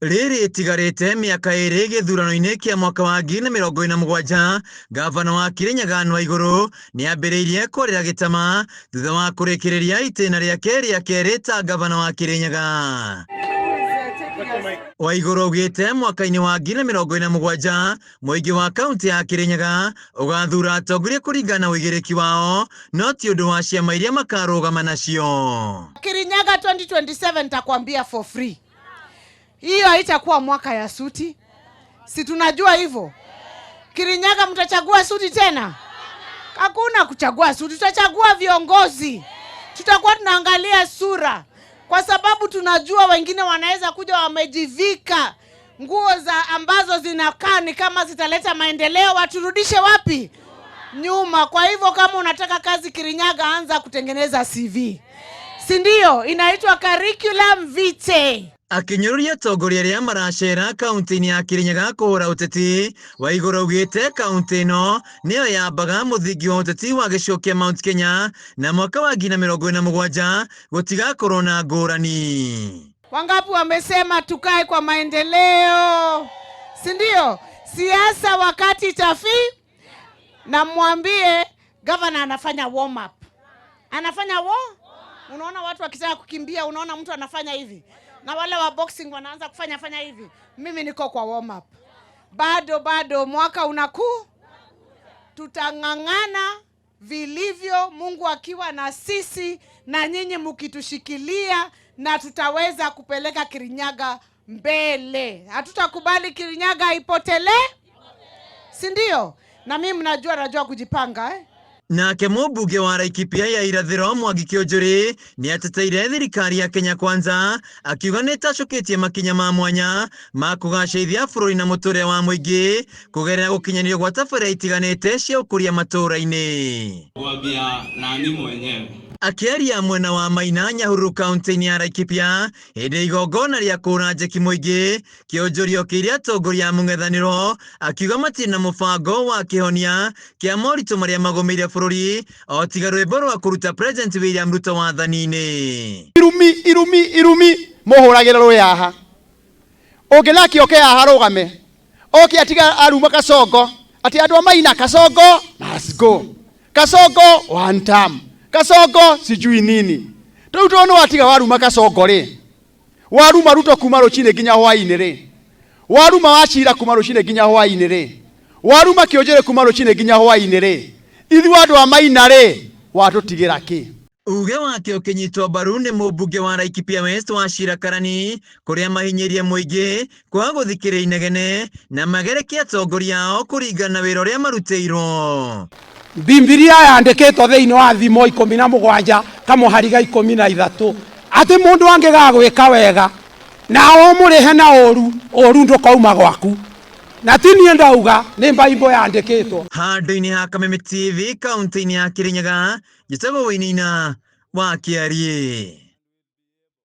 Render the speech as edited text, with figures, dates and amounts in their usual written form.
Rĩrĩ ĩtigarĩte mĩaka ĩrĩ gĩthurano-inĩ kĩa mwaka wa 2027, ngavana wa Kirinyaga Anne Waigũrũ nĩambĩrĩirie kwarĩra gĩtama thutha wa kũrĩkĩrĩria itĩna rĩake rĩa kerĩ ta ngavana wa Kirinyaga. Waigũrũ augĩte mwaka-inĩ wa 2027 mũingĩ wa kaunti ya Kirinyaga ũgathura atongoria kũringana na ũigĩrĩki wao no ti ũndũ wa ciama iria makarũgama nacio. Kirinyaga 2027 nitakwambia for free. Hiyo haitakuwa mwaka ya suti, si tunajua hivyo. Kirinyaga mtachagua suti tena? Hakuna kuchagua suti, tutachagua viongozi. Tutakuwa tunaangalia sura, kwa sababu tunajua wengine wanaweza kuja wamejivika nguo za ambazo zinakaa ni kama zitaleta maendeleo, waturudishe wapi? Nyuma. Kwa hivyo kama unataka kazi Kirinyaga, anza kutengeneza CV, si ndio? Inaitwa curriculum vitae. Akĩnyũrũria atongoria arĩa maracera kaunti-inĩ ya Kirinyaga kũhũra ũteti, Waigũrũ augĩte kaunti ĩno nĩyo yambaga mũthingi wa ũteti wa gĩcigo kĩa Mount Kenya na mwaka wa 2027 gũtigakorwo na ngũrani. Wangapi wamesema tukae kwa maendeleo, si ndio? Siasa wakati itafi, na mwambie gavana anafanya warm up, anafanya wo. Unaona watu wakitaka kukimbia, unaona mtu anafanya hivi, na wale wa boxing wanaanza kufanya fanya hivi. Mimi niko kwa warm up, bado bado, mwaka unaku, tutang'ang'ana vilivyo, Mungu akiwa na sisi na nyinyi mkitushikilia, na tutaweza kupeleka Kirinyaga mbele. Hatutakubali Kirinyaga ipotelee, si ndio? Na mimi mnajua, najua kujipanga eh? Nake mũmbunge wa Laikipia ya irathĩro Mwangi Kĩũnjũrĩ nĩ ateteire thirikari ya Kenya Kwanza akiuga nĩ ĩtacũkĩtie makinya ma mwanya ma kũgacĩrithia bũrũri na mũtũrĩre wa mũingĩ kũgerera gũkinyanĩrio gwa tabarĩra itiganĩte cia ũkũria matũũra-inĩ. Kwambia nani mwenyewe. Akĩaria mwena wa Maina Nyahururu kaunti-inĩ ya Laikipia hĩndĩ ya igongona rĩa kũũra njeki mũingĩ, Kĩũnjũri okĩire atongoria a mũng'ethanĩro akiuga matirĩ na mũbango wa kĩhonia kĩa moritũ marĩa magũmĩire bũrũri o tiga rwĩmbo rwa kũruta President William Ruto wathani-inĩ. Irumi irumi irumi muhuragĩra rwĩ haha ũngĩnakĩ oke haha rũgame oke atiga aruma Kasongo ati andũ a Maina Kasongo must go, Kasongo one term, Kasongo sijui nini. Rĩu tondũ nĩ watiga waruma Kasongo rĩ, waruma Ruto kuma rũcinĩ nginya hwainĩ rĩ, waruma Wachira kuma rũcinĩ nginya hwainĩ rĩ, waruma Kĩũnjĩrĩ kuma rũcinĩ nginya hwainĩ rĩ, ithuĩ andũ a Maina rĩ, watũtigĩra kĩ? Uge wake ũkĩnyitwo mbaru nĩ mũmbunge wa Laikipia West Wachira Karani kũrĩa mahinyĩrie mũingĩ kwaga gũthikĩrĩria inegene na magerekie atongoria ao kũringana na wĩra ũrĩa marutĩirwo. Bibilia yandĩkĩtwo thĩinĩ wa Thimo 17 kamũhari ga 13 atĩ mũndũ angĩgagwĩka wega na ũmũrĩhe na ũru, ũru ndũkauma gwaku. Na ti niĩ ndauga, nĩ Bible yandĩkĩtwo. Handũ-inĩ ha Kameme TV kaunti-inĩ ya Kirinyaga, njĩtagwo Wainaina wa Kĩariĩ.